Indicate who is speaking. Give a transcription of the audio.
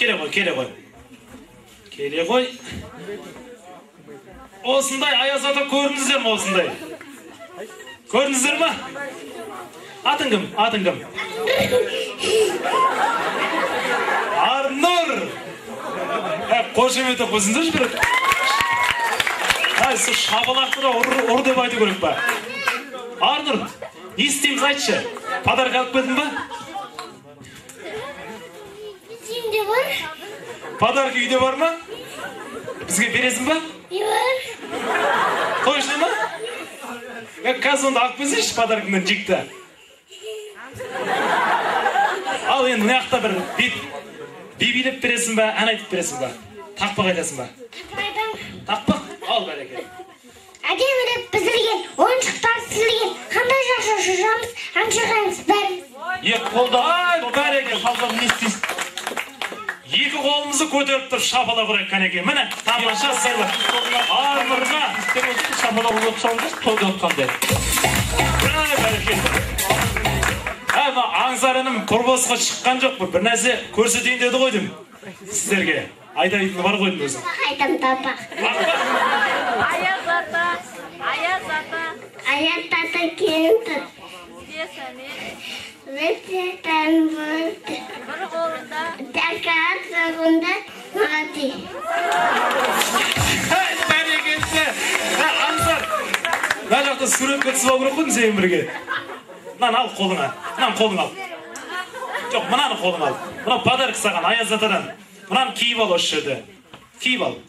Speaker 1: Келе ғой, келе ғой. Келе ғой. Осындай Аяз ата көрдіңіздер ме осындай? Көрдіңіздер ме? Атың кім? Атың кім? Арнұр! Қошемет қойсаңдаршы бір. Әй, сол шапалақты да ұр деп айту керек па? Арнұр, не істейміз айтшы? Подарок алып келдің ба?
Speaker 2: Үйде бар.
Speaker 1: Подарок үйде бар ма? Бізге бересің ба?
Speaker 2: Бар.
Speaker 1: Точно ма? Қазір онда алып келсейші подаркыңнан жекті. Ал енді мына жақта бір би билеп бересің ба, ән айтып бересің ба? Тақпақ айтасың ба?
Speaker 2: Тақпақ айтамын.
Speaker 1: Тақпақ? Ал бәрекелді.
Speaker 2: Әдемілеп пісірген, ойыншықтар пісірген, қандай жақсы шыршамыз, ән шырқаймыз бәріміз.
Speaker 1: Екі қолда, ай, бәрекелді, шалдар не істейсің? Екі қолымызды көтеріп тұрып шапалақ ұрайық кәнекей. Міне, тамаша сыйлық. Арнұрға
Speaker 3: шапалақ ұрып салыңыз, тойда отқандай.
Speaker 1: Ай, бәрекелді. Әй, мына Аңсар інім құрбосқа шыққан жоқ бір нәрсе көрсетейін деді ғой деймін сіздерге. Айтайтыны бар ғой деймін өзім.
Speaker 2: Айтам тапақ.
Speaker 4: Аяз ата, Аяз ата.
Speaker 2: Аяз ата келді. Өте болды.
Speaker 4: Бір қолында.
Speaker 2: Тәкат соғында мағати.
Speaker 1: Бәрекелді. Аңсар, мына жақта суретке түсіп алу керек қой сенімен бірге. Мынаны ал қолыңа. Мынаны қолыңа ал. Жоқ, мынаны қолыңа ал. Мынау подарок саған Аяз атадан. Мынаны киіп ал осы жерде. Киіп ал.